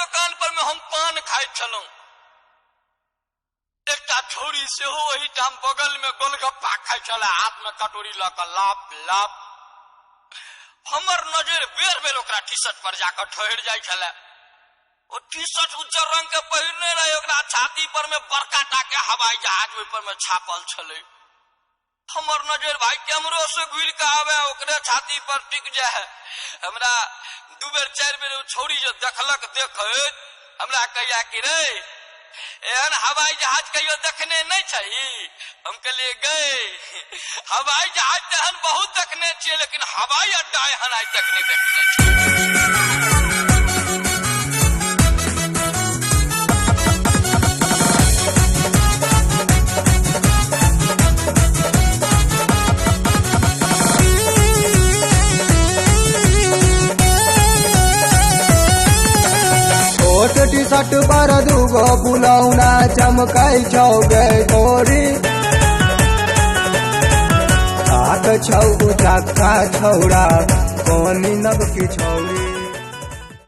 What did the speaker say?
दोकान पर में हम पान खाइत छलहुँ। एकटा छौड़ी सेहो ओहिठाम बगल में गोलगप्पा खाइ छलै, हाथ में कटोरी लऽ कऽ लाप लाप। हमर नजर बेर बेर ओकरा टी शर्ट पर जाकऽ ठहरि जाइ छलै। ओ टी शर्ट उज्जर रंग के पहिरने रहे, ओकरा छाती पर में बड़का टा के हवाई जहाज ओहि पर में छापल छलै। हमर नजर भाई कैमरो से घुरि के आवे, ओकरे छाती पर टिक जाए। हमरा 2 बेर 4 बेर ओ छौड़ी जे देखलक, देखैत हमरा कहिया कि रे एहन हवाई जहाज कहियो देखने नहीं छही? हम कहलिए गए हवाई जहाज तऽ एहन बहुत देखने छियै, लेकिन हवाई अड्डा एहन आइ तक नहीं देखने छियै। छोट टी शर्ट पर दूगो फुलौना चमकै छौ गे गोरी, सात छौ उचक्का छौड़ा कोनी नब की छौरी।